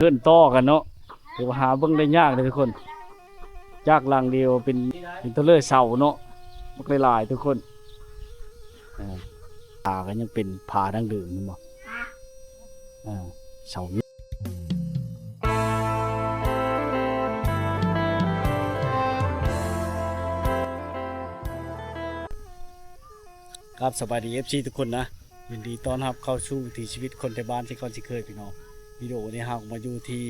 ເຮືອນຕໍ່ກັນເນາະ ຖືວ່າຫາເບິ່ງໄດ້ຍາກເດ້ທຸກຄົນ ຈາກຫຼັງດຽວເປັນ ເປັນເທົ່າເລີເສົາເນາະ ບັກຫຼາຍໆທຸກຄົນ. ເອີ ຜາກໍຍັງເປັນຜາດັ້ງເດີມແມ່ນບໍ່? ເອີ ເສົາ ຄັບ ສະບາຍດີ ເອັຟຊີ ທຸກຄົນນະ ຍິນດີຕ້ອນຮັບເຂົ້າສູ່ວິຖີຊີວິດຄົນໄທບ້ານເຊັ່ນເກົ່າເຊັ່ນເຄີຍພີ່ນ້ອງ. ວິດີໂອນີ້ເຮົາກໍມາຢູ່ທີ່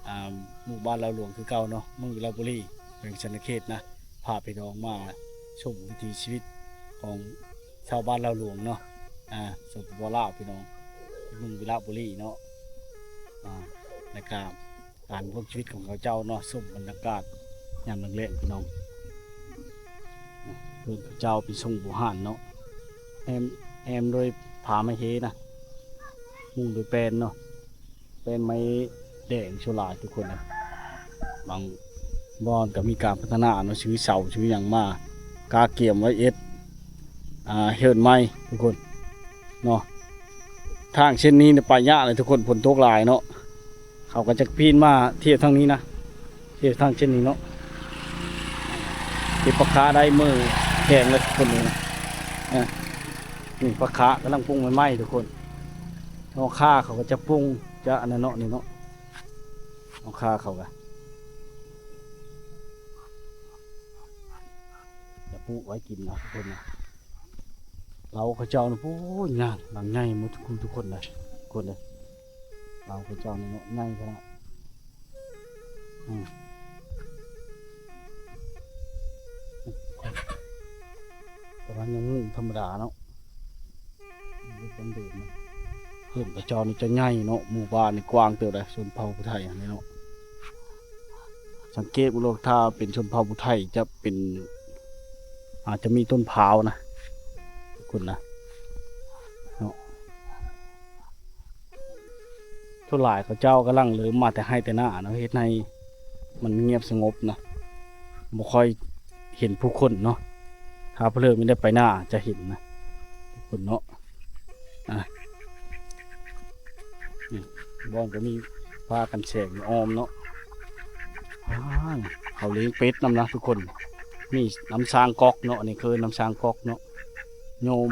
ອ່າ ໝູ່ບ້ານລາວຫຼວງຄືເກົ່າເນາະ ເມືອງວິລະບູລີ ແຂວງສະຫວັນນະເຂດນະ ພາພີ່ນ້ອງມາຊົມວິຖີຊີວິດຂອງຊາວບ້ານລາວຫຼວງເນາະ ອ່າ ສປປ ລາວ ພີ່ນ້ອງ ເມືອງວິລະບູລີເນາະ ອ່າ ແລ້ວກະ ການດຳລົງຊີວິດຂອງເຂົາເຈົ້າເນາະ ຊົມບັນຍາກາດຍາມແລງໆ ພີ່ນ້ອງ. ເຮືອນເຂົາເຈົ້າເປັນຊົງບູຮານເນາະ ແອ້ມ ແອ້ມດ້ວຍຜ້າໄມ້ເຮນະ ມຸງດ້ວຍແປ້ນເນາະ ແປ້ນໄມ້ແດງສ່ວນຫຼາຍທຸກຄົນນະ. ບາງບ່ອນກໍມີການພັດທະນາເນາະ ຊື້ເສົາຊື້ຫຍັງມາກະກຽມໄວ້ເຮັດ ອ່າ ເຮືອນໃໝ່ທຸກຄົນເນາະ. ທາງເສັ້ນນີ້ໄປຍາກເລີຍທຸກຄົນ ຝົນຕົກຫຼາຍເນາະ. ເຂົາກໍຈະປີນມາທຽບທາງນີ້ນະ ທຽບທາງເສັ້ນນີ້ເນາະ. ເກັບຜັກຄາໄດ້ມື້ແກງແລ້ວທຸກຄົນນີ້ນະ. ອ່າ ນີ້ຜັກຄາກຳລັງປຸງໃໝ່ໆທຸກຄົນ. ຮອກຄາເຂົາກໍຈະປຸງ ຈະອັນນັ້ນເນາະ ນີ້ເນາະ ຮອກຄາເຂົາກະ ຈະປູກໄວ້ກິນນະທຸກຄົນນະ. ເລົາເຂົາເຈົ້ານະ ໂອ້ຍ ງາມ ຫຼັງໃຫຍ່ໝົດທຸກຄົນ ທຸກຄົນເລີຍ ທຸກຄົນເລີຍ. ເລົາເຂົາເຈົ້ານີ້ເນາະ ໃຫຍ່ຂະໜາດ ອືມ ປະມານຍັງມຸງທຳມະດາເນາະ ບໍ່ທັນເດີນເນາະ. ເຮືອນເຂົາເຈົ້ານີ້ຈະໃຫຍ່ເນາະ ໝູ່ບ້ານນີ້ກວ້າງເຕີບໃດ໋ ຊົນເຜົ່າຜູ້ໄທອັນນີ້ເນາະ. ສັງເກດເບິ່ງໂລດ ຖ້າເປັນຊົນເຜົ່າຜູ້ໄທຈະເປັນ ອາດຈະມີຕົ້ນພ້າວນະ ພຸ້ນນະເນາະ. ສ່ວນຫຼາຍເຂົາເຈົ້າກຳລັງເລີ່ມມາແຕ່ໄຮ່ແຕ່ນາເນາະ ເຮັດໃຫ້ມັນງຽບສະຫງົບນະ ບໍ່ຄ່ອຍເຫັນຜູ້ຄົນເນາະ. ຖ້າເພິ່ນເລີ່ມໄດ້ໄປນາຈະເຫັນນະ ຜູ້ຄົນເນາະ. ອ່າ ນີ້ບ່ອນກໍມີຜ້າກັນແສງອ້ອມເນາະ. ອ່າ ເຂົາລ້ຽງເປັດນຳນະທຸກຄົນ ມີນ້ຳຊ້າງກອກເນາະ ອັນນີ້ຄືນ້ຳຊ້າງກອກເນາະ ໂຍມ.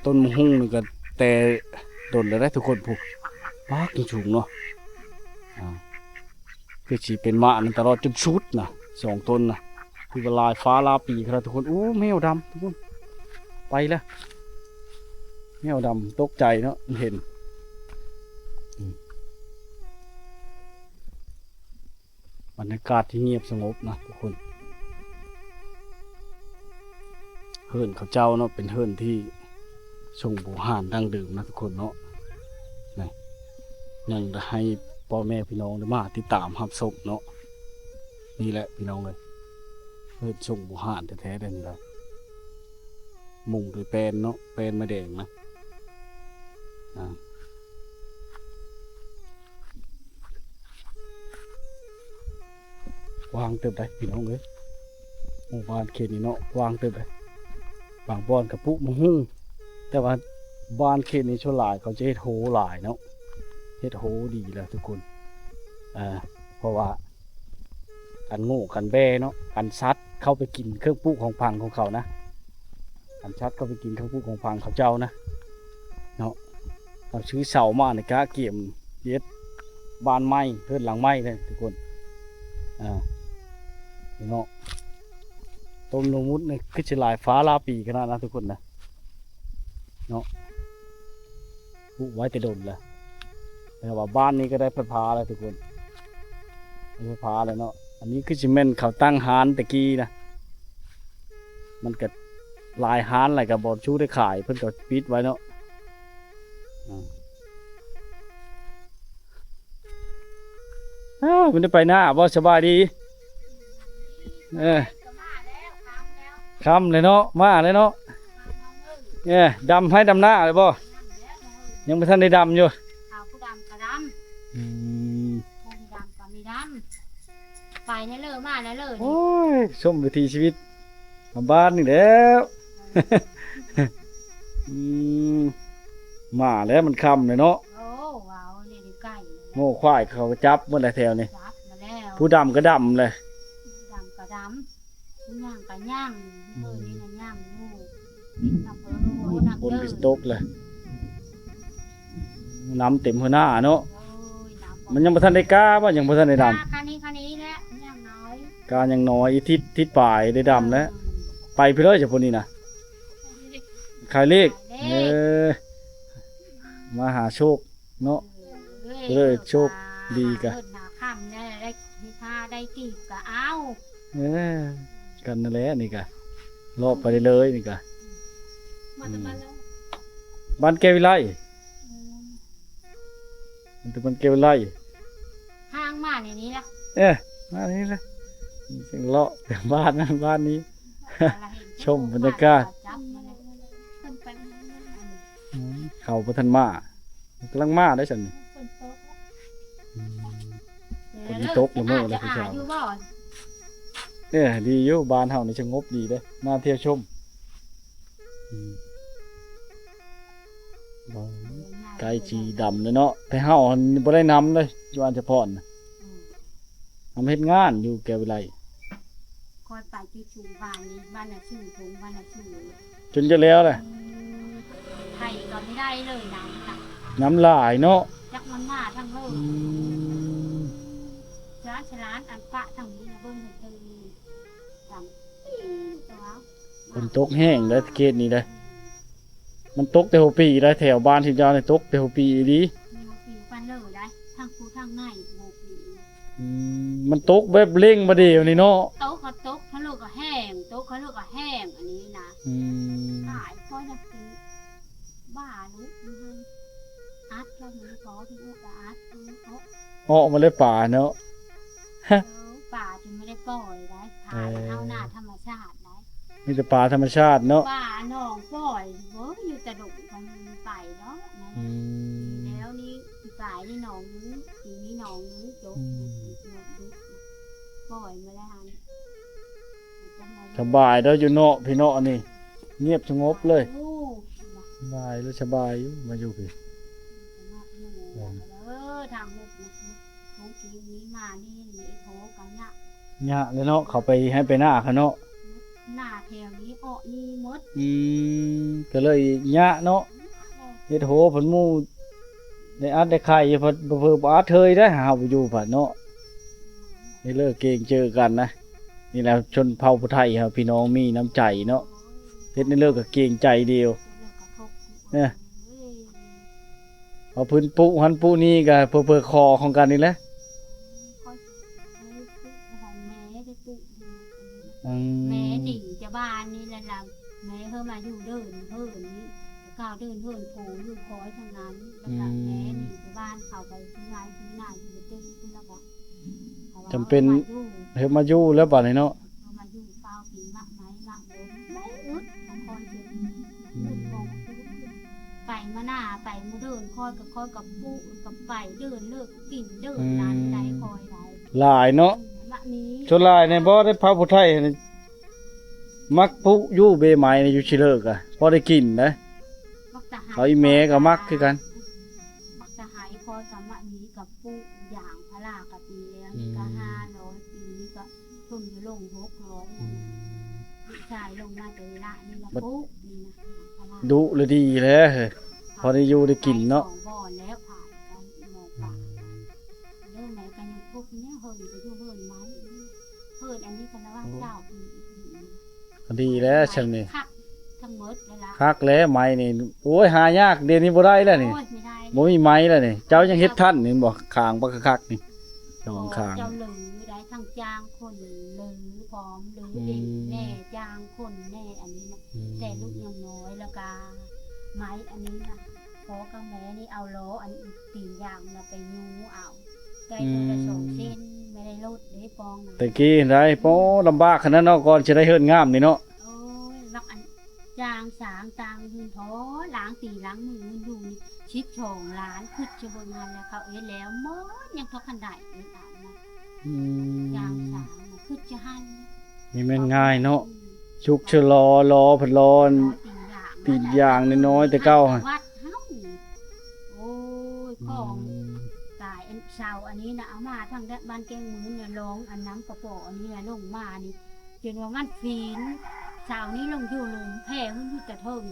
ຕົ້ນໝາກຫຸ່ງນີ້ກໍແຕ່ດົນແລ້ວເດ້ທຸກຄົນ ພຸ້ນ ປາກຍັງສູງເນາະ. ອ່າ ຄືຊິເປັນໝາກນັ້ນຕະຫຼອດຈົນສຸດນະ ສອງຕົ້ນນະ ຄືວ່າຫຼາຍຟ້າຫຼາຍປີຂະໜາດທຸກຄົນ. ໂອ້ ແມວດຳທຸກຄົນ ໄປແລ້ວ ແມວດຳຕົກໃຈເນາະ ມັນເຫັນ ອືມ ບັນຍາກາດທີ່ງຽບສະຫງົບນະທຸກຄົນ. ເຮືອນເຂົາເຈົ້າເນາະ ເປັນເຮືອນທີ່ຊົງບູຮານດັ້ງເດີມນະທຸກຄົນເນາະ. ນີ້ ຍັງຈະໃຫ້ພໍ່ແມ່ພີ່ນ້ອງໄດ້ມາຕິດຕາມຮັບຊົມເນາະ. ນີ້ແຫຼະພີ່ນ້ອງເອີຍ ເຮືອນຊົງບູຮານແທ້ໆເດ້ນີ້ລະ ມຸງດ້ວຍແປ້ນເນາະ ແປ້ນໄມ້ແດງນະ. ອ່າ ກວ້າງເຕີບໃດ໋ພີ່ນ້ອງເອີຍ ໝູ່ບ້ານເຂດນີ້ເນາະ ກວ້າງເຕີບໃດ໋. ບາງບ່ອນກໍປູກໝາກຫຸ່ງ ແຕ່ວ່າບ້ານເຂດນີ້ສ່ວນຫຼາຍເຂົາຈະເຮັດໂຮຫຼາຍເນາະ ເຮັດໂຮດີແຫຼະທຸກຄົນ. ເອີ ເພາະວ່າກັນງູກັນແບ້ເນາະ ກັນສັດເຂົ້າໄປກິນເຄື່ອງປູກຂອງຝັງຂອງເຂົານະ ກັນສັດເຂົ້າໄປກິນເຄື່ອງປູກຂອງຝັງເຂົາເຈົ້ານະເນາະ. ເຮົາຊື້ເສົາມານີ້ກະກຽມເຮັດບ້ານໃໝ່ ເຮືອນຫຼັງໃໝ່ເລີຍທຸກຄົນ. ອ່າ ນີ້ເນາະ ຕົ້ນມະມຸດນີ້ຄືຊິຫຼາຍຟ້າຫຼາຍປີຂະໜາດນະທຸກຄົນນະເນາະ. ປູກໄວ້ແຕ່ດົນແລ້ວ ແຕ່ວ່າບ້ານນີ້ກໍໄດ້ໄຟຟ້າແລ້ວທຸກຄົນ ໄດ້ໄຟຟ້າແລ້ວເນາະ. ອັນນີ້ຄືຊິແມ່ນເຂົາຕັ້ງຮ້ານແຕ່ກີ້ນະ ມັນກໍຫຼາຍຮ້ານຫຼາຍ ກໍບໍ່ຊູ້ໄດ້ຂາຍ ເພິ່ນກໍປິດໄວ້ເນາະ. ອ່າ ອ້າວ ມັນໄດ້ໄປນາບໍ່? ສະບາຍດີ. ເອີ ຄ່ຳແລ້ວເນາະ ມາແລ້ວເນາະ. ເອີ ດຳໄຮ່ດຳນາແລ້ວບໍ່? ຍັງບໍ່ທັນໄດ້ດຳຢູ່. ເຂົາຜູ້ດຳກໍດຳ. ອືມ ຜູ້ດຳກໍມີດຳ ໄປແນ່ເລີ ມາແນ່ເລີ. ໂອ້ຍ ຊົມວິຖີຊີວິດບ້ານນີ້ແລ້ວ. ອືມ ມາແລ້ວ ມັນຄ່ຳແລ້ວເນາະ. ໂອ້ ວ້າວ ນີ້ໄດ້ໄກ່ ໂງ່ ຄວາຍເຂົາກໍຈັບໝົດແຫຼະແຖວນີ້ ຈັບມາແລ້ວ ຜູ້ດຳກໍດຳແຫຼະ ດຳກໍດຳ ຜູ້ຍ່າງກໍຍ່າງ ອືມ ເອີ ນີ້ນະຍ່າງຢູ່ ນັບເອີ ຝົນກໍຊິຕົກແຫຼະ ນ້ຳເຕັມຫົວໜ້າເນາະ ໂອ້ຍ ນ້ຳ ມັນຍັງບໍ່ທັນໄດ້ກ້າບໍ່ ຍັງບໍ່ທັນໄດ້ດຳ ກ້າຄານີ້ ຄານີ້ແຫຼະ ຍັງນ້ອຍ ກ້າຍັງນ້ອຍ ອີກທິດ ທິດປາຍໄດ້ດຳແລ້ວ ອືມ ໄປພຸ້ນເລີຍ ເຈົ້າຜູ້ນີ້ນະ ຂາຍເລກ ຂາຍເລກ ເອີ ມາຫາໂຊກ ເນາະ ເອີ ເອີ ໂຊກດີກະ ເອີ ໜ້າຄ່ຳແດ່ ໄດ້ ມີຄ່າໄດ້ກີບກະເອົາ ເອີ ກັນນັ້ນແຫຼະນີ້ກະ ເລາະໄປເລື້ອຍໆນີ້ກະ ອືມ ມາແຕ່ ອືມ ບ້ານໃດ? ບ້ານແກ້ວວິໄລ ອືມ ມັນແຕ່ບ້ານແກ້ວວິໄລ ທາງມາໃນນີ້ລະ ເອີ ມານີ້ລະ ເລາະແຕ່ບ້ານນັ້ນບ້ານນີ້ ຊົມບັນຍາກາດ ອືມ ເຂົາບໍ່ທັນມາ ກຳລັງມາໄດ້ຊັ້ນນີ້ ອືມ ຝົນຕົກລະເມີລະ ຜູ້ສາວ ເອີ ດີຢູ່ ບ້ານເຮົານີ້ສະຫງົບດີເດ້ ມາທ່ຽວຊົມ ອືມ ໃກ້ຊິດຳແລ້ວເນາະ ແຕ່ເຮົາຫັ້ນບໍ່ໄດ້ນຳເດ້ ຢູ່ອັນຈະພອນນະ ອືມ ນຳເຮັດງານຢູ່ແກ້ວວິໄລ ຂ້ອຍໄປຈຸດສູງບ້ານນີ້ ບ້ານນາຊື່ ຖົງບ້ານນາຊື່ ຈົນຈະແລ້ວແຫຼະ ອືມ ໄຖກໍບໍ່ໄດ້ເລີຍ ນ້ຳນະ ນ້ຳຫຼາຍເນາະ ຈັກມັນມາທາງເລີຍ ອືມ ສະຫຼານ ສະຫຼານ ອັນປະທາງນີ້ນະ ເບິ່ງໃຫ້ເຖິງນີ້ ດຳ ອີ່ຕົວ ຝົນຕົກແຮງເດ້ ເຂດນີ້ເດ້ ມັນຕົກແຕ່ຫົວປີໄດ໋ ແຖວບ້ານທີ່ເຈົ້ານີ້ຕົກແຕ່ຫົວປີອີ່ຫຼີ ມີຫົວປີປານເລີໄດ໋ ທັງຜູ້ທັງໃນຫົວປີ ອືມ ມັນຕົກແບບເລັ່ງບາດດຽວນີ້ເນາະ ຕົກກໍຕົກ ທະເລີກໍແຫ້ງ ຕົກ ທະເລີກໍແຫ້ງ ອັນນີ້ນະ ອືມ ຕາຍ ພໍຢາກຊິບ້າລູກມັນ ອັດແລ້ວມັນພໍທີ່ອອກກໍອັດ ອອກ ອອກມາເລີຍປາເນາະ ເອີ ປາທີ່ບໍ່ໄດ້ປ່ອຍໄດ໋ ປາ ເອີ ເຮົາໜ້າທຳມະຊາດໄດ໋ ມີແຕ່ປາທຳມະຊາດເນາະ ປາໜອງປ່ອຍເວີ້ຍ ຢູ່ແຕ່ດົງກໍມີໄປເນາະ ອືມ ແລ້ວນີ້ປີກາຍນີ້ໜອງໜຶ່ງ ປີນີ້ໜອງໜຶ່ງ ຈົບ ອືມ ປີກາຍນີ້ໜອງໜຶ່ງ ປ່ອຍມາແລ້ວຫັ້ນ ສະບາຍເດີ້ຢູ່ເນາະ ພີ່ເນາະ ອັນນີ້ ງຽບສະຫງົບເລີຍ ໂອ້ ສະບາຍເລີຍ ສະບາຍຢູ່ ມາຢູ່ພີ້ ເອີ ທາງລົດນະ ໂອເຄ ນີ້ມານີ້ ນີ້ໂທກັນນະ ຍາກເລີຍເນາະ ເຂົ້າໄປໄຮ່ໄປນາເຂົາເນາະ ນາແຖວນີ້ເອາະນີ້ໝົດ ອືມ ກໍເລີຍຍາກເນາະ ເຮັດໂຮເພິ່ນໝູ່ ໄດ້ອັດໄດ້ໄຂ່ ເພິ່ນເຜີບໍ່ອັດເທີຍໄດ້ ເຮົາໄປຢູ່ພັດເນາະ ນີ້ເລີກເກງເຈີກັນນະ ນີ້ແຫຼະຊົນເຜົ່າຜູ້ໄທເຮົາ ພີ່ນ້ອງມີນ້ຳໃຈເນາະ ເຮັດແນວເລີກກໍເກງໃຈດຽວ ເອີ ເອົາພື້ນປຸຫັ້ນປຸນີ້ກໍເຜີໆຂໍຂອງກັນນີ້ແຫຼະ ອືມ ແມ່ໜີຈາກບ້ານນີ້ແຫຼະ ແມ່ເຮີມາຢູ່ເດີ່ນເຮີນີ້ ແຕ່ເກົ່າເດີ່ນເຮີໂພຢູ່ຄອຍທາງນັ້ນ ແລ້ວກໍ ອືມ ແມ່ໜີຈາກບ້ານເຂົາໄປທີ່ໄຮ່ທີ່ນາຢູ່ຕື່ພຸ້ນ ແລ້ວກໍ ຈຳເປັນ ເຮົາມາຢູ່ແລ້ວບາດນີ້ເນາະ ເຮົາມາຢູ່ເຝົ້າກິນໝາກໄມ້ໝາກບົນໄດ້ອຶດຂອງຂ້ອຍເດີ່ນ ອືມ ອຶດຂອງ ໄປມາໜ້າໄປມື້ເດີ່ນ ຂ້ອຍກໍ ຂ້ອຍກໍປຸກໍໄປເດີ່ນເລີກ ກິນເດີ່ນ ອືມ ນັ້ນໄດ້ ຄອຍໄດ້ ຫຼາຍເນາະ ອືມ ບາດນີ້ ສ່ວນຫຼາຍນີ້ບໍ່ໄດ້ເຜົ່າຜູ້ໄທນີ້ ມັກປຸຢູ່ເບໄມ້ນີ້ຢູ່ຊິເລີກກະ ພໍໄດ້ກິນໄດ໋ ບັກຕະໄຫ ເຂົາອີ່ແມ່ກໍມັກຄືກັນ ບັກຕະໄຫ ຂ້ອຍກໍມານີ້ກໍປຸຢາງພາລາກໍປີແລ້ວ ອືມ ນີ້ກໍຫ້າຮ້ອຍ ປີນີ້ກໍ ເພິ່ນຢູ່ລົງຫົກຮ້ອຍ ອືມ ລູກຊາຍລົງມາແຕ່ເວລານີ້ລະປຸນີ້ນະ ຍາງພາລາ ດຸລະດີແຫຼະເຮີ້ຍ ພໍໄດ້ຢູ່ໄດ້ກິນເນາະ ສອງບ່ອນແລ້ວ ພາກັນມອງປາ ອືມ ເດີແມ່ກໍຍັງປຸແນວເຮີ້ນກໍຢູ່ເຮີ້ນໄມ້ ເຮີ້ນອັນນີ້ກໍລະວ່າ ໂອ້ ເຈົ້າ ອືມ ກໍດີແລ້ວຊ່ຳນີ້ ຄັກທັງໝົດເລີຍລະ ຄັກແລ້ວໄມ້ນີ້ ໂອ້ຍ ຫາຍາກ ດຽວນີ້ບໍ່ໄດ້ແລ້ວນີ້ ໂອ້ຍ ບໍ່ມີໄມ້ແລ້ວນີ້ ເຈົ້າຍັງເຮັດທັນນີ້ບໍ່ ຄາງບັກຄັກໆນີ້ ເຈົ້າຄາງ ເຈົ້າເຫຼືໄດ້ທັງຈ້າງຄົນເຫຼື ພ້ອມເຫຼື ອືມ ເອງແດ່ ຈ້າງຄົນແດ່ ອັນນີ້ນະ ອືມ ແຕ່ລູກຍັງນ້ອຍ ແລ້ວກະໄມ້ອັນນີ້ນະ ພໍ່ກັບແມ່ນີ້ເອົາລໍ້ອັນຕີນຢາງນະໄປຍູ້ເອົາ ໄດ້ເທື່ອລະ ອືມ ສອງເສັ້ນ ບໍ່ໄດ້ລົດເດ້ ປອງນະ ແຕ່ກີ້ໄດ໋ ໂອ້ ລຳບາກຂະໜາດເນາະ ກ່ອນຊິໄດ້ເຮືອນງາມນີ້ເນາະ ໂອ້ຍ ບັກອັນ ຈ້າງສາງຕ່າງອື່ນພໍ ລ້າງຕີລ້າງມືຢູ່ນີ້ ສິບສອງລ້ານ ຄຶດຈະເບິ່ງຫັ້ນແຫຼະ ເຂົາເຮັດແລ້ວໝົດ ຍັງເທົ່າຄັນໄດ້ອີກອັນນະ ອືມ ຢ່າງສາງນະ ຄຶດຈະຫັ້ນ ນີ້ແມ່ນງ່າຍເນາະ ອືມ ຊຸກຊະລໍ ລໍ້ເພິ່ນລໍ ລໍຕີນຢາງ ຕີນຢາງນ້ອຍໆ ແຕ່ເກົ່າຫັ້ນ ວັດເຮົາ ໂອ້ຍ ອືມ ຂອງຕາຍ ອັນ ເສົາອັນນີ້ນະ ເອົາມາທາງແດນບ້ານແກ້ງໝືນນະ ລອງອັນນ້ຳກະປໍອັນນີ້ນະ ລົງມານີ້ ຈົນວ່າມັນຟີນ. ເສົານີ້ລົງຢູ່ລຸ່ມ ແຜ່ຂຶ້ນຢູ່ແຕ່ເທິງ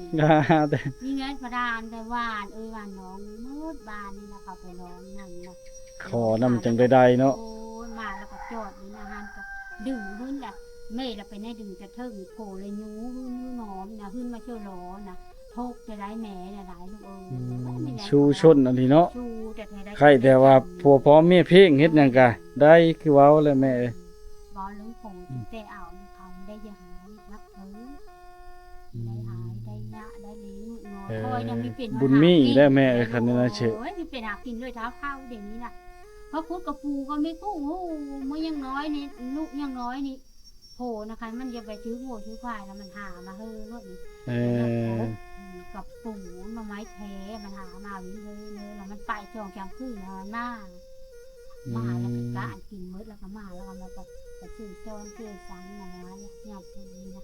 ມີແມ່ນພະດານ ແຕ່ຫວານເອີຍຫວານໜອງໝົດ. ບ້ານນີ້ລະເຂົາໄປລອງນັ້ນນະ ຂໍນຳຈັ່ງໄດ້ໄດ້ເນາະ. ໂອ້ຍ ມາແລ້ວກໍຈອດຢູ່ໜ້າຮ້ານ ກໍດຶງຂຶ້ນລະ ແມ່ລະໄປແນະດຶງແຕ່ເທິງ ໂພລະຍູ້ຫື້ນຢູ່ໜອມນະ ຫື້ນມາເຊີຫຼໍນະ. ທຸກແທ້ໃດແມ່ນະຫຼາຍລູກເອີຍ. ອືມ ສູ້ຊົນອັນນີ້ເນາະ ສູ້ແທ້ໆ ໃຄ່ແຕ່ວ່າຜົວພ້ອມເມຍເພງ ເຮັດຫຍັງກະໄດ້ ຄືເວົ້າແຫຼະແມ່ເອີຍ. ເວົ້າເລື່ອງຜົງ ອືມ ແຕ່ເອົານຳເຂົາໄດ້ຢ່າງຮັກເພິ່ນ ອືມ ໄດ້ອາຍໄດ້ຍະໄດ້ລີລູກນ້ອຍ. ເອີ ຂ້ອຍນະມີເປັນບຸນມີແຫຼະແມ່ເອີຍ ຄັນນັ້ນນະເຊີ. ໂອ້ຍ ມີເປັນຫາກິນດ້ວຍເທົ້າເຂົາດຽວນີ້ນະ ເຂົາຂຸດກະປູກໍມີກຸ້ງ ໂອ້ ມື້ຍັງນ້ອຍນີ້ ລູກຍັງນ້ອຍນີ້ ໂພນະ ຄັນມັນຢາກໄປຊື້ງົວຊື້ຄວາຍລະມັນຫາມາເຮີໂລດນີ້. ເອີ ມັນນະກົບ ອືມ ກັບປູ ໜໍ່ໄມ້ແທ້ ມັນຫາມາວິນເຮີເຮີ ລະມັນໄປສອງສາມຄືນລະມັນມາ ອືມ ມາລະກໍກະອັນກິນໝົດລະກໍມາ ລະກໍມາກໍໄປຊື້ຊ້ອນຊື້ສັງນະ ຍາມພຸ້ນນີ້ນະ ມາ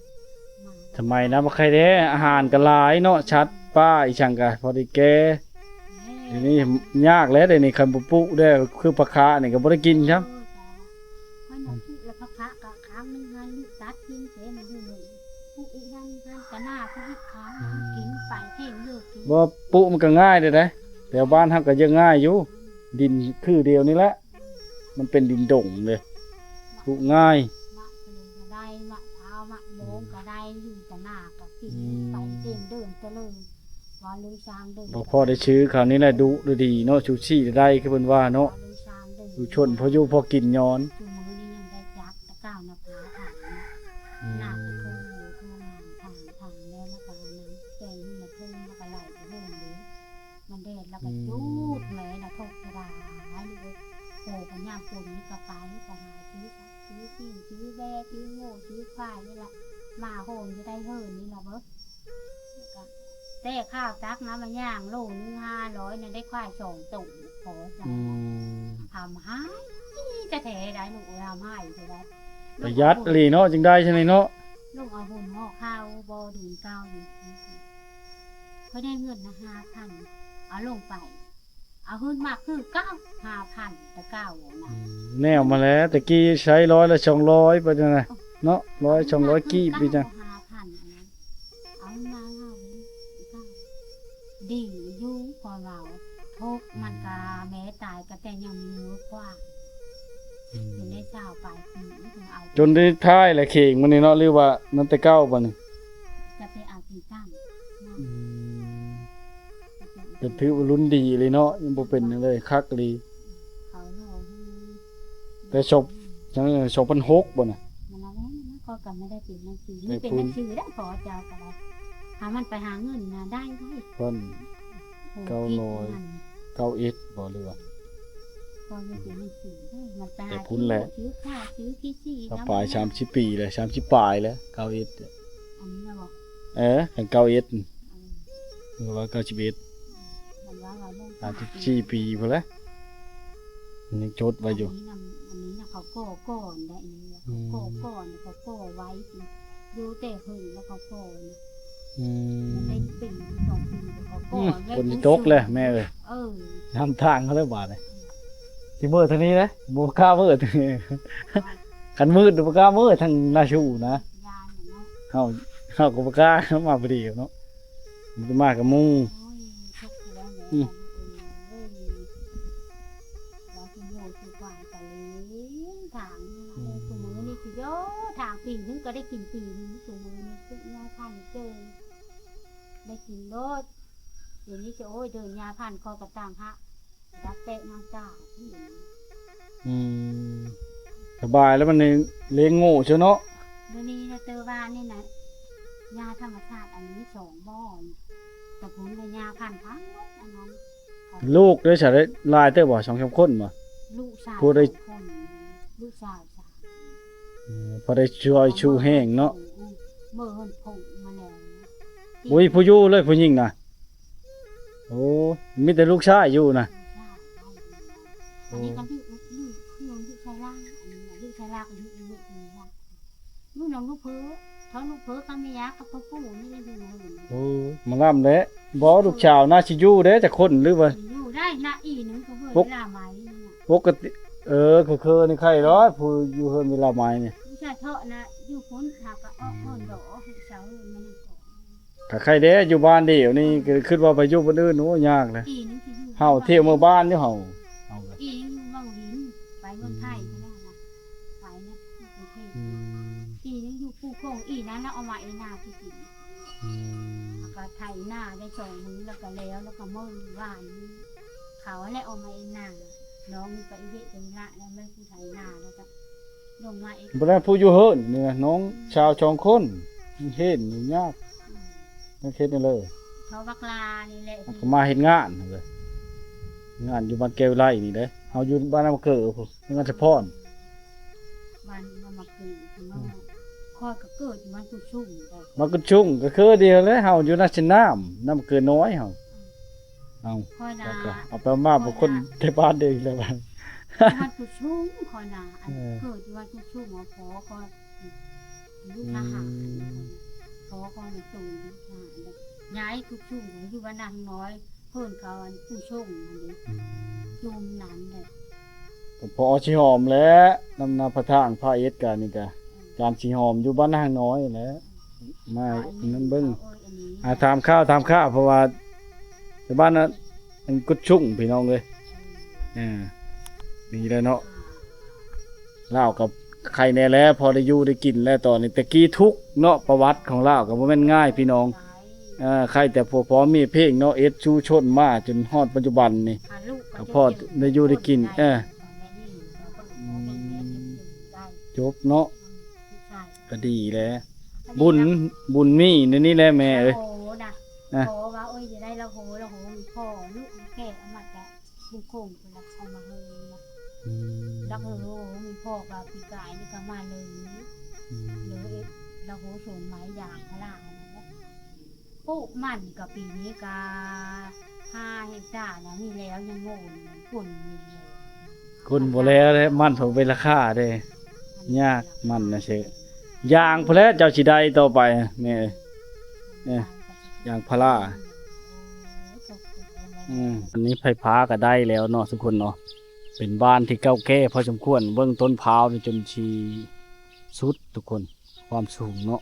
ສະໄໝນະບໍ່ໃຄ່ແທ້ ອາຫານກໍຫຼາຍເນາະ ສັດປ່າອີ່ຫຍັງກໍພໍໄດ້ແກ່. ແມ່ນ ດຽວນີ້ຍາກແລ້ວ ດຽວນີ້ຄັນບໍ່ປຸແດ່ ຄືປາຄານີ້ກໍບໍ່ໄດ້ກິນຊ້ຳ. ເອີ ຂ້ອຍນະ ອືມ ປຸແລ້ວພະພະກະຄ້າງໜຶ່ງຫັ້ນ ລູກຕັດກິນເສຍມັນຢູ່ນີ້ ປຸອີກຫັ້ນ ຫັ້ນກະໜ້າປຸອີກຄ້າງ ອືມ ກິນໄປເພງເລີກກິນ. ບໍ່ ປຸມັນກະງ່າຍເດ້ ແຖວບ້ານເຮົາກະຍັງງ່າຍຢູ່ ດິນຄືດຽວນີ້ແຫຼະ ມັນເປັນດິນດົງເດ້ ປຸງ່າຍ. ໝາກເປັນກະໄດ້ ໝາກພ້າວ ໝາກໂມງກະໄດ້ ຢູ່ແຕ່ໜ້າກະກິນ ອືມ ໄປເຕັມເດີນຕະເລີງ. ບໍ່ພໍໄດ້ຊື້ ຄາວນີ້ແຫຼະດຸດີເນາະ ຊູຊີໄດ້ຄືເພິ່ນວ່າເນາະ ຢູ່ຊົນພໍຢູ່ພໍກິນຍ້ອນ. ຊຸມື້ນີ້ຍັງໄດ້ຈັບຕະກ້າວນະພາຖາງເນາະ ອືມ ໜ້າໄປໂທໂທງານຖາມຖາມແລ້ວ ແລ້ວກໍອັນນັ້ນແຕ່ງໃຫ້ມາໂທງ ແລ້ວກໍໄລ່ໄປໂຮງເດ້ ມັນແດດ ແລ້ວກໍຈູດແມ່ນະ ໂທກະດາຫຼາຍເລີຍ. ໂອ ກໍຍາມຝົນນີ້ກໍໄປ ໄປຫາຊື້ສັດ ຊື້ປີ້ງ ຊື້ແບ້ ຊື້ງົວ ຊື້ຄວາຍນີ້ແຫຼະ ມາໂຮງຈະໄດ້ເຫີນນີ້ລະເບີ. ແລ້ວກະແຕ່ຂ້າວຕັກນຳມາຍ່າງໂລໜຶ່ງຫ້າຮ້ອຍນະ ໄດ້ຄວາຍສອງໂຕ ພໍໃຈ. ອືມ ທຳໃຫ້ແທ້ໆ ໄດ້ລູກເອີຍ ທຳໃຫ້ແທ້ໆ ປະຢັດອີ່ຫຼີເນາະ ຈຶ່ງໄດ້ຊັ້ນນີ້ເນາະ. ລົງເອົາບຸນຫໍ່ເຂົ້າບໍ່ ເດືອນເກົ້ານີ້ ຂ້ອຍໄດ້ເງິນນະຫ້າພັນ ເອົາລົງໄປ ເອົາເງິນມາຄືເກົ່າ ຫ້າພັນ ແຕ່ເກົ່ານະ. ອືມ ແນວມາແລ້ວ ແຕ່ກີ້ໃຊ້ຮ້ອຍລະສອງຮ້ອຍ ໄປຈັ່ງໃດເນາະ ຮ້ອຍສອງຮ້ອຍກີບ ເອົາມາຄືເກົ່າ ໄປຈັ່ງ ຫ້າພັນອັນນັ້ນ ເອົາມາເອົາເງິນຄືເກົ່າ ດີຢູ່ ພວກເຮົາ ທຸກມັນກະ ອືມ ແມ່ຕາຍກະແຕ່ຍັງມີມືຂວາ ອືມ ຈົນໄດ້ຊາວປາຍປີ ເອົາ ຈົນໄດ້ທ້າຍແລະເຂງມັນນີ້ເນາະ ຫຼືວ່ານັ້ນແຕ່ເກົ່າບັດນີ້ ກະໄປເອົາກິນຕາມເນາະ. ອືມ ກະເປັນ ກະຖືວ່າລຸ້ນດີເລີຍເນາະ ຍັງບໍ່ເປັນຫຍັງເລີຍ ຄັກອີ່ຫຼີ. ເຂົາລໍໃຫ້ ແຕ່ສອງ ສອງພັນຫົກບໍ່ນະ? ມັນນັ້ນແຫຼະ ມັນກໍ ກໍບໍ່ໄດ້ເປັນໜັງສື ມັນເປັນໜັງສືໄດ້ ຂໍເຈົ້າກໍໄດ້ ຖ້າມັນໄປຫາເງິນນະ ໄດ້ ໄດ້ ພັນ ໂອ້ ເກົ້າຮ້ອຍ ເກົ້າເອັດບໍ່ ຫຼືວ່າ ກໍຍັງເປັນໜັງສືໄດ້ ມັນໄປຫາ ແຕ່ພຸ້ນແຫຼະ ຊື້ຂ້າວ ຊື້ຂີ້ສີ ປາຍສາມສິບປີແລ້ວ ສາມສິບປາຍແລ້ວ ເກົ້າເອັດ ອັນນີ້ນະບໍ່? ເອີ ຄັນເກົ້າເອັດ ອືມ ໜຶ່ງຮ້ອຍເກົ້າສິບເອັດ ມັນວ່າວ່າ ສາມສິບສີ່ປີພຸ້ນແຫຼະ ຍັງຈົດໄວ້ຢູ່. ອັນນີ້ນະ ອັນນີ້ນະ ເຂົາກໍ່ກ່ອນໄດ໋ ອັນນີ້ນະ ອືມ ເຂົາກໍ່ກ່ອນ ເຂົາກໍ່ໄວ້ ຢູ່ແຕ່ເຫິງແລ້ວເຂົາກໍ່ນະ. ອືມ ມັນໄດ້ປີສອງປີ ເຂົາກໍ່ ອືມ ແລ້ວ ຝົນຊິຕົກແລ້ວແມ່ເອີຍ. ເອີ ນຳທາງເຂົາແລ້ວບາດນີ້ ຊິເມືອທາງນີ້ເດ້ ບໍ່ກ້າເມືອທາງນີ້ ຄັນມືດບໍ່ກ້າເມືອທາງນາຊູນະ ຢ້ານເນາະ ເຮົາ ເຮົາກໍບໍ່ກ້າມາຜູ້ດຽວເນາະ ມັນຈະມາກັບໝູ່. ໂອ້ຍ ທຸກຢູ່ແລ້ວແມ່ ອືມ ເອີຍ ວ່າຊິໂຍຊິກວາງກະເລນທາງ ອືມ ຊຸມື້ນີ້ຊິໂຍທາງ ປີໜຶ່ງກໍໄດ້ກິນປີໜຶ່ງ ຊຸມື້ນີ້ຄືຍາພັນເຈີ ໄດ້ກິນໂລດ ດຽວນີ້ຊິ ໂອ້ຍ ເດີນຍາພັນ ຂ້ອຍກໍຕ່າງຫາກ ດັດແຕະນາງສາວ ອືມ ສະບາຍແລ້ວ ມັນນີ້ລ້ຽງໂງ່ຊະເນາະ. ດຽວນີ້ນະ ເຕີວ່ານີ້ນະ ຍາທຳມະຊາດ ອັນນີ້ສອງບໍ່ ແຕ່ພຸ້ນນະ ຍາພັນທັງໝົດອັນນັ້ນ. ລູກເດ້ ສະໄດ້ຫຼາຍເຕີບບໍ່ ສອງສາມຄົນບໍ່? ລູກຊາຍ ຜູ້ໃດ ສອງຄົນ ລູກຊາຍສາມ ເອີ ພໍໄດ້ຊ່ວຍຊູແຮງເນາະ. ເອີ ເອີ ເມີເຮືອນຜົງມາແລ້ວ ໂອ້ຍ ຜູ້ຢູ່ເລີຍຜູ້ຍິງນະ. ໂອ້ ມີແຕ່ລູກຊາຍຢູ່ນະ. ລູກຊາຍ ໂອ້ ອັນນີ້ກໍລູກ ລູກ ລູກ ລູກຊາຍຫຼ້າ ອັນນີ້ລູກຊາຍຫຼ້າກໍຢູ່ ຢູ່ ຢູ່ ຢູ່ ຢູ່ນຳລູກເພີ້ ເທົ່າລູກເພີ້ກັບແມ່ຍ່າກັບພໍ່ປູ່ນີ້ແຫຼະຢູ່ນຳ. ໂອ້ ມາລຳແຫຼະ ບໍ່ ລູກສາວນະຊິຢູ່ເດ້ຈັກຄົນ ຫຼືວ່າ ຢູ່ໄດ້ນະ ອີ່ໜຶ່ງກໍເຮີ້ຍ ປຸກ ລາໄມ້ນີ້ນະ. ປົກກະຕິ ເອີ ຄືໆ ນີ້ໄຂ້ດອກ ຜູ້ຢູ່ເຮືອນເວລາໃໝ່ນີ້ ຜູ້ຊາຍເທາະນະ ຢູ່ພຸ້ນ ຫາກະອອກເຮືອນດອກ ເຊົ້າເຮືອນມັນຍັງ ກະໄຄແດ່ ຢູ່ບ້ານດຽວນີ້ ກະຄິດວ່າໄປຢູ່ບ່ອນອື່ນ ໂອ້ ຍາກເລີຍ. ເຮົາທ່ຽວເມືອບ້ານຢູ່ເຮົາ ເຮົາກະ ອີງເວົ້າດິນ ໄປເມືອງໄທພຸ້ນນະ ໄປນະ ຢູ່ກຸງເທບ ອືມ ອີງຢູ່ພູຄົງ ອີນັ້ນລະເອົາມາເອນາກິນ ອືມ ລະກະໄຖນາໄດ້ສອງມື້ ລະກະແລ້ວ ລະກະມື້ວານນີ້ ເຂົາຫັ້ນແຫຼະເອົາມາເອນາ ນ້ອງນີ້ໄປເວະໄປລະ ລະແມ່ນຜູ້ໄຖນາ ລະກະ ລົງມາເອງ ບໍ່ໄດ້ຜູ້ຢູ່ເຮືອນນີ້ນະ ນ້ອງຊາວສອງຄົນ ເຮັດຫຍັງຍາກ ອືມ ຍັງເຮັດແນວເລີຍ ເຂົາບັກຫຼ້ານີ້ແຫຼະ ມັນກະມາເຮັດງານເລີຍ ງານຢູ່ບ້ານແກ້ວໄລນີ້ເດ້ ເຮົາຢູ່ບ້ານນຳເກີພຸ້ນ ງານສະພອນ ບ້ານນຳເກີພຸ້ນເນາະ ອືມ ຂ້ອຍກະເກີດຢູ່ບ້ານກຸດຊຸງ ບ້ານກຸດຊຸງກະຄືດຽວແຫຼະ ເຮົາຢູ່ນາເຊນນາມ ນຳເກີນ້ອຍເຮົາ ອືມ ເອົາ ຂ້ອຍນະ ເອົາໄປມາ ຂ້ອຍນະ ບາງຄົນແຕ່ບ້ານເດີແລ້ວ ຢູ່ບ້ານກຸດຊຸງ ຂ້ອຍນະ ອັນ ເອີ ເກີດຢູ່ບ້ານກຸດຊຸງ ເອົາພໍ່ຂ້ອຍຢູ່ທະຫານ ອືມ ພໍ່ຂ້ອຍນະໂຕຢູ່ທະຫານ ຍ້າຍກຸດຊຸງ ຢູ່ບ້ານນາງນ້ອຍ ເພິ່ນເຂົາອັນຜູ້ຊົງຫັ້ນເດ້ ອືມ ຈຸມນັ້ນແຫຼະ ພໍຊິຫອມແຫຼະ ນຳນາພະທາງພະເອັດກະນີ້ກະ ອືມ ຈານຊິຫອມຢູ່ບ້ານນາງນ້ອຍແຫຼະ ມານັ້ນເບິ່ງ ອ່າ ຖາມຂ່າວ ຖາມຂ່າວ ເພາະວ່າແຕ່ບ້ານນັ້ນ ອັນກຸດຊຸງພີ່ນ້ອງເອີຍ ເອີ ນີ້ແຫຼະເນາະ ລາວກະໄຄແດ່ແລ້ວ ພໍໄດ້ຢູ່ໄດ້ກິນແລ້ວຕອນນີ້ ແຕ່ກີ້ທຸກເນາະ ປະຫວັດຂອງລາວກະບໍ່ແມ່ນງ່າຍພີ່ນ້ອງ ເອີ ໄຄແຕ່ພໍ່ພໍ່ແມ່ເພັງເນາະ ເອັດຊູຊົນມາຈົນຮອດປັດຈຸບັນນີ້ ກະພໍໄດ້ຢູ່ໄດ້ກິນ ເອີ ອືມ ຈົບເນາະ ກະດີແຫຼະ ບຸນ ບຸນມີໃນນີ້ແຫຼະແມ່ເອີຍ ລະໂຫນະ ອ່າ ຂໍວ່າ ໂອ້ຍ ຢາກໄດ້ລະໂຫ ລະໂຫມີພໍ່ ລູກມາແກະເອົາມາຈາກບຸງຄົງ ເພິ່ນລະເອົາມາເຮີນະ ອືມ ລະໂຫມີພໍ່ກະປີກາຍນີ້ກະມາເລີຍ ອືມ ເລີຍລະໂຫຊົງໄມ້ຢາງພາລາຫັ້ນແຫຼະ ປູກມັນກະປີນີ້ກະຫ້າເຮັກຕານະ ມີແລ້ວຍັງໂງ່ນ ຝົນມີແລ້ວ ຝົນບໍ່ແລ້ວແຫຼະ ມັນເພິ່ນເປັນລາຄາເດ້ ຍາກມັນນະເຊ ຢາງພຸ້ນແຫຼະເຈົ້າຊິໄດ້ຕໍ່ໄປແມ່ເອີຍ ເອີ ຢາງພາລາ ອືມ ອັນນີ້ໄຟຟ້າກະໄດ້ແລ້ວເນາະທຸກຄົນເນາະ ເປັນບ້ານທີ່ເກົ່າແກ່ພໍສົມຄວນ ເບິ່ງຕົ້ນພ້າວນີ້ຈົນຊິສຸດທຸກຄົນ ຄວາມສູງເນາະ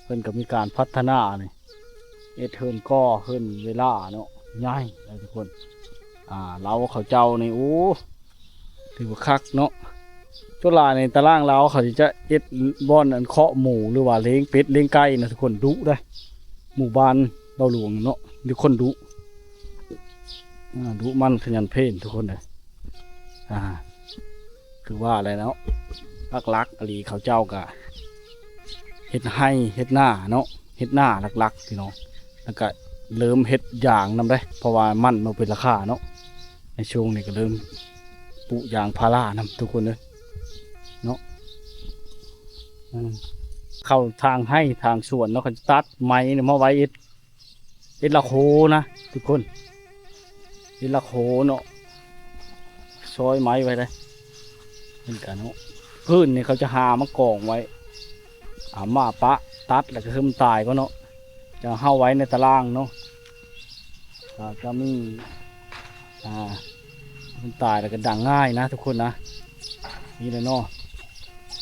ເພິ່ນກະມີການພັດທະນານີ້ ເຮັດເຮືອນກໍ ເຮືອນເວລາເນາະ ໃຫຍ່ເລີຍທຸກຄົນ ອ່າ ເລົາເຂົາເຈົ້ານີ້ ໂອ້ ຖືວ່າຄັກເນາະ ສ່ວນຫຼາຍໃນຕາລ່າງລາວເຂົາຊິຈະເຮັດບ່ອນອັນເຄາະໝູ ຫຼືວ່າລ້ຽງເປັດລ້ຽງໄກ່ນະທຸກຄົນ ດຸໄດ໋ ໝູ່ບ້ານເບົາຫຼວງເນາະ ມີຄົນດຸ ອາ ດຸໝັ່ນຂະຫຍັນເພນທຸກຄົນເອີຍ ອາ ຄືວ່າແຫຼະເນາະ ຫຼັກໆອີ່ຫຼີເຂົາເຈົ້າກະເຮັດໄຮ່ເຮັດນາເນາະ ເຮັດນາຫຼັກໆພີ່ນ້ອງ ລະກະເລີ່ມເຮັດຢາງນຳເດ້ ເພາະວ່າມັນບໍ່ເປັນລາຄາເນາະ ໃນຊ່ວງນີ້ກະເລີ່ມປູກຢາງພາລານຳທຸກຄົນເອີຍເນາະ ອືມ ເຂົ້າທາງໄຮ່ທາງສວນເນາະ ເຂົາຈະຕັດໄມ້ນີ້ມາໄວ້ເຮັດ ເຮັດລະໂຄນະທຸກຄົນ ເຮັດລະໂຄເນາະ ຊອຍໄມ້ໄວ້ເດ້ ເພິ່ນກະເນາະ ພື້ນນີ້ເຂົາຈະຫາມາກອງໄວ້ ເອົາມາປະຕັດລະກະຄືມັນຕາຍກ່ອນເນາະ ຈະເອົາໄວ້ໃນຕາລ່າງເນາະ ກະຈະມີ ອ່າ ມັນຕາຍແລ້ວກະດັງງ່າຍນະທຸກຄົນນະ ນີ້ແຫຼະເນາະ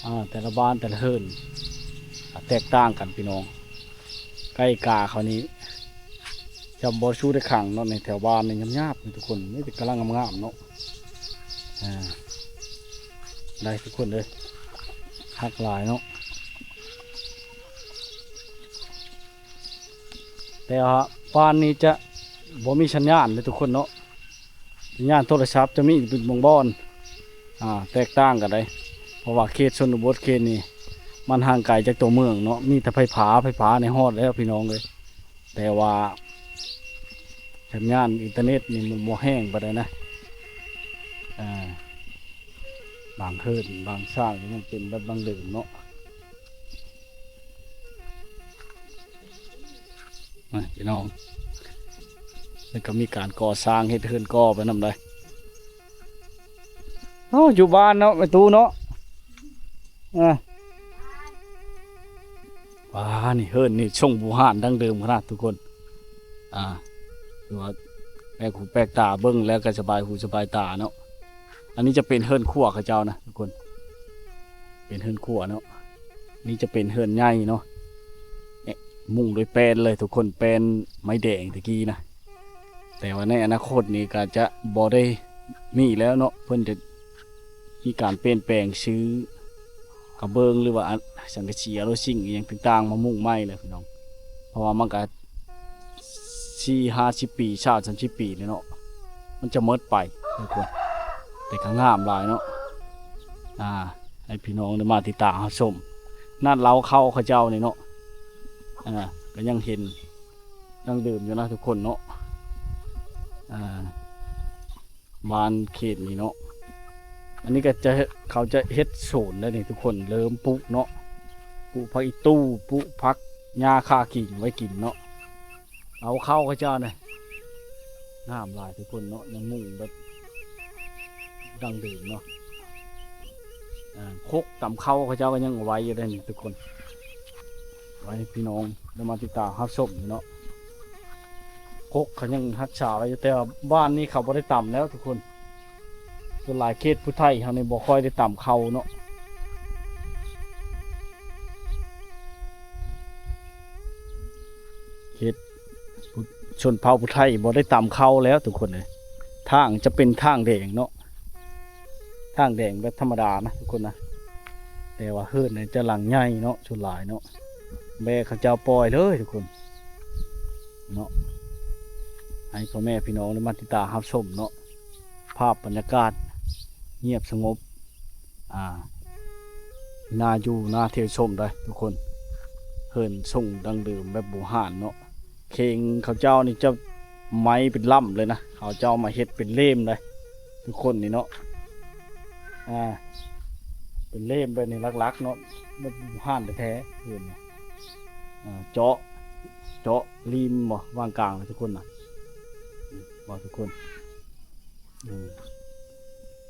ອ່າ ແຕ່ລະບ້ານແຕ່ລະເຮືອນ ແຕກຕ່າງກັນພີ່ນ້ອງ ໄກ່ກາເຂົານີ້ຈະບໍ່ສູ້ໄດ້ຂັງເນາະ ໃນແຖວບ້ານນີ້ຫຍາບໆ ນີ້ທຸກຄົນ ມີແຕ່ກຳລັງງາມໆເນາະ ອ່າ ໄດ້ທຸກຄົນເອີຍ ຄັກຫຼາຍເນາະ ແຕ່ວ່າບ້ານນີ້ຈະບໍ່ມີສັນຍານເດີທຸກຄົນເນາະ ສັນຍານໂທລະສັບຈະມີເປັນບາງບ່ອນ ອ່າ ແຕກຕ່າງກັນໄດ໋ ເພາະວ່າເຂດຊົນນະບົດເຂດນີ້ ມັນຫ່າງໄກຈາກຕົວເມືອງເນາະ ມີແຕ່ໄຟຟ້າ ໄຟຟ້ານີ້ຮອດແລ້ວພີ່ນ້ອງເອີຍ ແຕ່ວ່າສັນຍານອິນເຕີເນັດນີ້ມັນບໍ່ແຮງປານໃດນະ ອ່າ ບາງເຮືອນບາງຊານກໍຍັງເປັນແບບດັ່ງເດີມເນາະ. ນະພີ່ນ້ອງ ແລ້ວກໍມີການກໍ່ສ້າງເຮັດເຮືອນກໍ່ໄປນຳໄດ໋. ເອົ້າ ຢູ່ບ້ານເນາະ ແມ່ຕູ້ເນາະ ອ່າ ວ້າ ນີ້ເຮືອນນີ້ຊົງບູຮານດັ້ງເດີມຂະໜາດທຸກຄົນ ອ່າ ຖືວ່າແປກຫູແປກຕາ ເບິ່ງແລ້ວກໍສະບາຍຫູສະບາຍຕາເນາະ. ອັນນີ້ຈະເປັນເຮືອນຄົວເຂົາເຈົ້ານະທຸກຄົນ ເປັນເຮືອນຄົວເນາະ. ນີ້ຈະເປັນເຮືອນໃຫຍ່ເນາະ ເອະ ມຸງໂດຍແປ້ນເລີຍທຸກຄົນ ແປ້ນໄມ້ແດງແຕ່ກີ້ນະ. ແຕ່ວ່າໃນອະນາຄົດນີ້ກໍຈະບໍ່ໄດ້ມີແລ້ວເນາະ ເພິ່ນຈະມີການປ່ຽນແປງ ຊື້ກະເບື້ອງ ຫຼືວ່າອັນ ສັງກະສີ ອາໂລຊິງ ອີ່ຫຍັງຕ່າງໆ ມາມຸງໃໝ່ແລ້ວພີ່ນ້ອງ. ເພາະວ່າມັນກໍສີ່ຫ້າສິບປີ ຊາວສາມສິບປີນີ້ເນາະ ມັນຈະໝົດໄປທຸກຄົນ ແຕ່ກໍງາມຫຼາຍເນາະ. ອ່າ ໃຫ້ພີ່ນ້ອງໄດ້ມາຕິດຕາມຮັບຊົມ ນາດເລົາເຂົ້າເຂົາເຈົ້ານີ້ເນາະ. ອ່າ ກໍຍັງເຫັນດັ່ງເດີມຢູ່ນະທຸກຄົນເນາະ. ອ່າ ບ້ານເຂດນີ້ເນາະ ອັນນີ້ກໍຈະ ເຂົາຈະເຮັດສວນແລ້ວນີ້ທຸກຄົນ ເລີ່ມປູກເນາະ ປູກຜັກອີ່ຕູ່ ປູກຜັກຫຍ້າຂ່າຂິງໄວ້ກິນເນາະ. ເອົາເຂົ້າເຂົາເຈົ້ານະ ງາມຫຼາຍທຸກຄົນເນາະ ຍັງມຸງແບບດັ້ງເດີມເນາະ. ອ່າ ຄົກຕຳເຂົ້າເຂົາເຈົ້າກໍຍັງເອົາໄວ້ຢູ່ເດ້ນີ້ທຸກຄົນ ໄວ້ໃຫ້ພີ່ນ້ອງໄດ້ມາຕິດຕາມຮັບຊົມຢູ່ເນາະ. ຄົກເຂົາຍັງຮັກສາໄວ້ຢູ່ ແຕ່ວ່າບ້ານນີ້ເຂົາບໍ່ໄດ້ຕຳແລ້ວທຸກຄົນ. ສ່ວນຫຼາຍເຂດຜູ້ໄທເຮົານີ້ບໍ່ຄ່ອຍໄດ້ຕຳເຂົ້າເນາະ ເຂດ ຊົນເຜົ່າຜູ້ໄທບໍ່ໄດ້ຕຳເຂົ້າແລ້ວທຸກຄົນເອີຍ. ຖາງຈະເປັນຖາງແດງເນາະ ຖາງແດງແບບທຳມະດານະທຸກຄົນນະ ແຕ່ວ່າເຮືອນນີ້ຈະຫຼັງໃຫຍ່ເນາະ ສ່ວນຫຼາຍເນາະ ແບກເຂົາເຈົ້າປ່ອຍເລີຍທຸກຄົນເນາະ. ໃຫ້ພໍ່ແມ່ພີ່ນ້ອງໄດ້ມາຕິດຕາມຮັບຊົມເນາະ ພາບບັນຍາກາດງຽບສະຫງົບ ອ່າ ໜ້າຢູ່ໜ້າທ່ຽວຊົມໄດ໋ທຸກຄົນ. ເຮືອນຊົງດັ້ງເດີມແບບບູຮານເນາະ ເຄງເຂົາເຈົ້ານີ້ຈະໄມ້ເປັນລຳເລີຍນະ ເຂົາເຈົ້າມາເຮັດເປັນເລ່ມໄດ໋ທຸກຄົນນີ້ເນາະ. ອ່າ ເປັນເລ່ມແບບນີ້ຫຼັກໆເນາະ ແບບບູຮານແທ້ໆ ເຫັນ ອ່າ ເຈາະ ເຈາະລິມບໍ່ ວາງກາງນະທຸກຄົນນະ ເຫັນບໍ່ທຸກຄົນ? ເອີ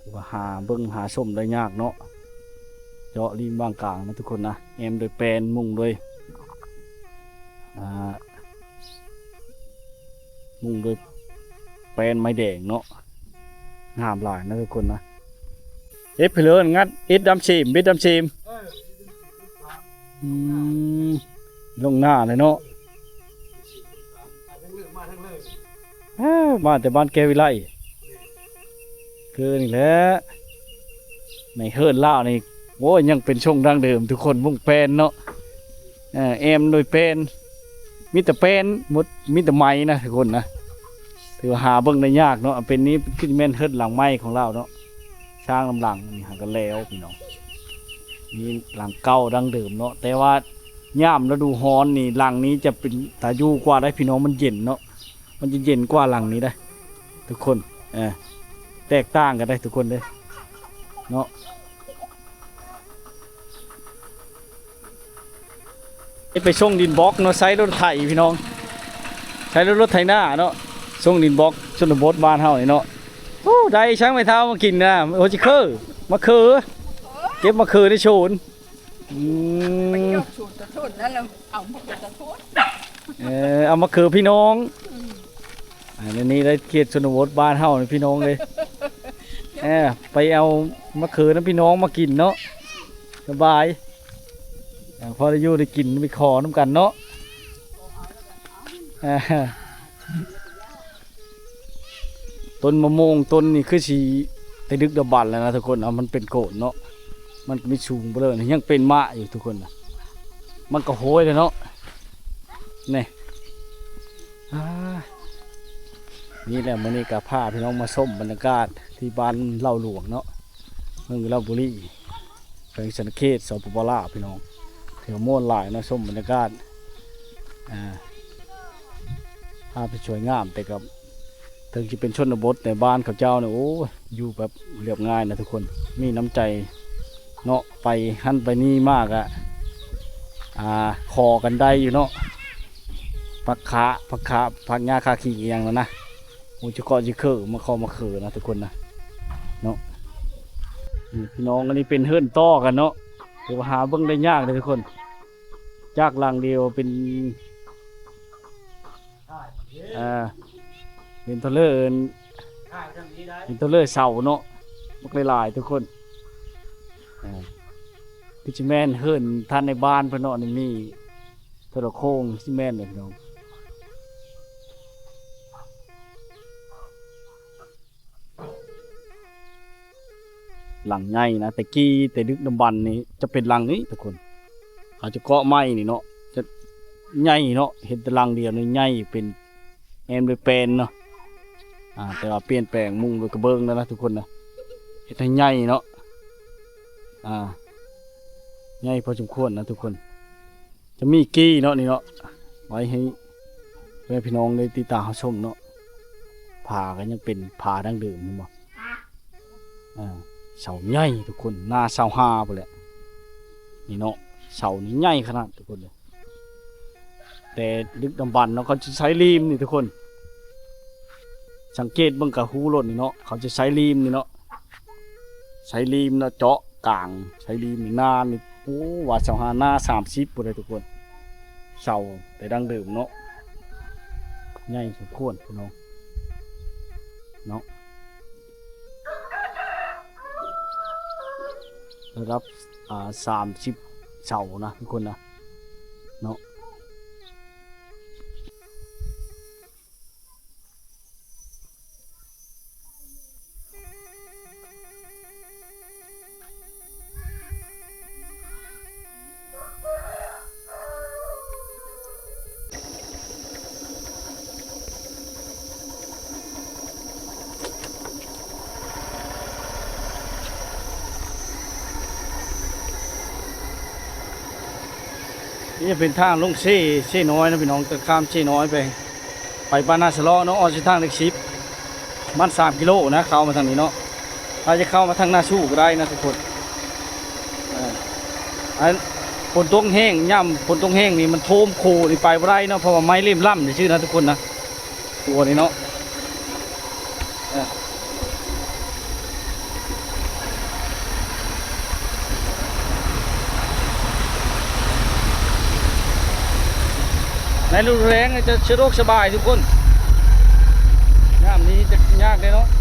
ຖືວ່າຫາເບິ່ງຫາຊົມໄດ້ຍາກເນາະ ເຈາະລິມວາງກາງນະທຸກຄົນນະ ແອ້ມໂດຍແປ້ນ ມຸງໂດຍ ອ່າ ມຸງໂດຍແປ້ນໄມ້ແດງເນາະ ງາມຫຼາຍນະທຸກຄົນນະ. ເຮັດເພີ້ນ ງັດ ເຮັດດຳເສມ ເຮັດດຳເສມ ອືມ ລົງໜ້າເລີຍເນາະ. ເອີ ມາແຕ່ບ້ານແກ້ວວິໄລ ຄືນີ້ແຫຼະ ໃນເຮືອນລາວນີ້ ໂອ້ຍ ຍັງເປັນຊົງດັ້ງເດີມທຸກຄົນ ມຸງແປ້ນເນາະ ເອີ ແອ້ມໂດຍແປ້ນ ມີແຕ່ແປ້ນໝົດ ມີແຕ່ໄມ້ນະທຸກຄົນນະ ຖືວ່າຫາເບິ່ງໄດ້ຍາກເນາະ. ເປັນນີ້ຄືຊິແມ່ນເຮືອນຫຼັງໃໝ່ຂອງລາວເນາະ ສ້າງນຳຫຼັງນີ້ຫາກັນແລ້ວພີ່ນ້ອງ ມີຫຼັງເກົ່າດັ້ງເດີມເນາະ ແຕ່ວ່າຍາມລະດູຮ້ອນນີ້ ຫຼັງນີ້ຈະເປັນຕາຢູ່ກວ່າໄດ໋ພີ່ນ້ອງ ມັນເຢັນເນາະ ມັນຈະເຢັນກວ່າຫຼັງນີ້ໄດ໋ທຸກຄົນ ເອີ ແຕກຕ່າງກັນໄດ໋ທຸກຄົນເດີເນາະ. ໄປສົ່ງດິນບລັອກເນາະ ໃຊ້ລົດໄຖພີ່ນ້ອງ ໃຊ້ລົດ ລົດໄຖນາເນາະ ສົ່ງດິນບລັອກຊົນນະບົດບ້ານເຮົານີ້ເນາະ. ໂອ້ ໄດ້ຊ່າງໄມ້ເທົ້າມາກິນນະ ໂອຈິເຄີ ມະເຂືອ ເກັບມະເຂືອໃນສວນ ອືມ ໄປເກັບສວນຕາໂທນນັ້ນແລ້ວ ເອົາມະເຂືອຕາໂທນ ເອີ ເອົາມະເຂືອພີ່ນ້ອງ ອືມ ອັນນີ້ໄດ້ເຂດຊົນນະບົດບ້ານເຮົານີ້ພີ່ນ້ອງເອີຍ ເອີ ໄປເອົາມະເຂືອນຳພີ່ນ້ອງມາກິນເນາະ ສະບາຍ ເອີ ພໍໄດ້ຢູ່ໄດ້ກິນ ໄປຂໍນຳກັນເນາະ ເອີ. ຕົ້ນມະມ່ວງຕົ້ນນີ້ຄືຊິແຕ່ດຶກດຳບັນແລ້ວນະທຸກຄົນເນາະ ມັນເປັນໂກນເນາະ ມັນກໍມີສູງເບີເລີ ຍັງເປັນໝ້າຢູ່ທຸກຄົນນະ ມັນກໍໂຫຍແລ້ວເນາະ ນີ້ ອາ ນີ້ແຫຼະ ມື້ນີ້ກໍພາພີ່ນ້ອງມາຊົມບັນຍາກາດທີ່ບ້ານເລົ່າຫຼວງເນາະ ເມືອງວິລະບູລີ ແຂວງສະຫວັນນະເຂດ ສປປ ລາວ ພີ່ນ້ອງ ຖືວ່າມ່ວນຫຼາຍເນາະ ຊົມບັນຍາກາດ ອ່າ ພາບທີ່ສວຍງາມ ແຕ່ກໍເຖິງຊິເປັນຊົນນະບົດ ແຕ່ບ້ານເຂົາເຈົ້ານີ້ ໂອ້ຍ ຢູ່ແບບລຽບງ່າຍນະທຸກຄົນ ມີນ້ຳໃຈເນາະ ໄປຫັ້ນໄປນີ້ມາກະ ອ່າ ຂໍກັນໄດ້ຢູ່ເນາະ ຜັກຂາ ຜັກຂາ ຜັກຫຍ້າ ຂາຂີງ ອີ່ຫຍັງນັ້ນນະ. ໂອຈິເຄາະຈິເຄີ ມາເຄາະມາເຄີນະທຸກຄົນນະ ເນາະ ນີ້ພີ່ນ້ອງ ອັນນີ້ເປັນເຮືອນຕໍ່ກັນເນາະ ຖືວ່າຫາເບິ່ງໄດ້ຍາກເດ້ທຸກຄົນ ຈາກຫຼັງດຽວເປັນ ເອີ ເປັນເທົ່າເລີ ເປັນເທົ່າເລີເສົາເນາະ ບັກຫຼາຍໆ ທຸກຄົນ. ເອີ ຄືຊິແມ່ນເຮືອນທ່ານໃນບ້ານເພິ່ນເນາະ ນີ້ມີໂທລະໂຄ່ງ ຊິແມ່ນເລີຍພີ່ນ້ອງ. ຫຼັງໃຫຍ່ນະ ແຕ່ກີ້ແຕ່ດຶກດຳບັນນີ້ຈະເປັນຫຼັງນີ້ທຸກຄົນ. ເຂົາຈະເກາະໄມ້ນີ້ເນາະ ຈະໃຫຍ່ເນາະ ເຫັນແຕ່ຫຼັງດຽວນີ້ໃຫຍ່ ເປັນແອ້ມດ້ວຍແປ້ນເນາະ. ອ່າ ແຕ່ວ່າປ່ຽນແປງມຸງດ້ວຍກະເບື້ອງແລ້ວນະທຸກຄົນນະ ເຮັດໃຫ້ໃຫຍ່ເນາະ. ອ່າ ໃຫຍ່ພໍສົມຄວນນະທຸກຄົນ. ຈະມີກີ້ເນາະນີ້ເນາະ ໄວ້ໃຫ້ແມ່ພີ່ນ້ອງໄດ້ຕິດຕາມຮັບຊົມເນາະ. ຜາກໍຍັງເປັນຜາດັ້ງເດີມ ເຫັນບໍ່? ອ່າ ເສົາໃຫຍ່ທຸກຄົນ ໜ້າຊາວຫ້າພຸ້ນແຫຼະ. ນີ້ເນາະ ເສົານີ້ໃຫຍ່ຂະໜາດທຸກຄົນເລີຍ. ແຕ່ດຶກດຳບັນເນາະ ເຂົາຈະໃຊ້ລີມນີ້ທຸກຄົນ ສັງເກດເບິ່ງກະຮູ້ໂລດນີ້ເນາະ ເຂົາຈະໃຊ້ລີມນີ້ເນາະ ໃຊ້ລີມເນາະ ເຈາະກາງ ໃຊ້ລີມນີ້ ໜ້ານີ້ ໂອ້ ວ່າຊາວຫ້າ ໜ້າສາມສິບພຸ້ນເດ້ທຸກຄົນ. ເສົາແຕ່ດັ້ງເດີມເນາະ ໃຫຍ່ສົມຄວນພີ່ນ້ອງເນາະ ລະດັບ ອ່າ ສາມສິບເສົານະທຸກຄົນນະເນາະ. ນີ້ຈະເປັນທາງລົງເຊ ເຊນ້ອຍນະພີ່ນ້ອງ ຈະຂ້າມເຊນ້ອຍໄປ ໄປບ້ານນາສະເລາະເນາະ ອອກເສັ້ນທາງເລກສິບ ປະມານສາມກິໂລນະ ເຂົ້າມາທາງນີ້ເນາະ. ອາດຈະເຂົ້າມາທາງນາຊູກໍໄດ້ນະທຸກຄົນ. ເອີ ອັນຝົນຕົກແຮງ ຍາມຝົນຕົກແຮງນີ້ມັນໂທມໂຄນີ້ໄປບໍ່ໄດ້ເນາະ ເພາະວ່າໄມ້ເຫຼັ້ມລ້ຳຊື່ໆນະທຸກຄົນນະ ຕົວນີ້ເນາະ. ເອີ ໃນລົມແຮງຈະສະດວກສະບາຍທຸກຄົນ ຍາມນີ້ຈະຍາກແດ່ເນາະ.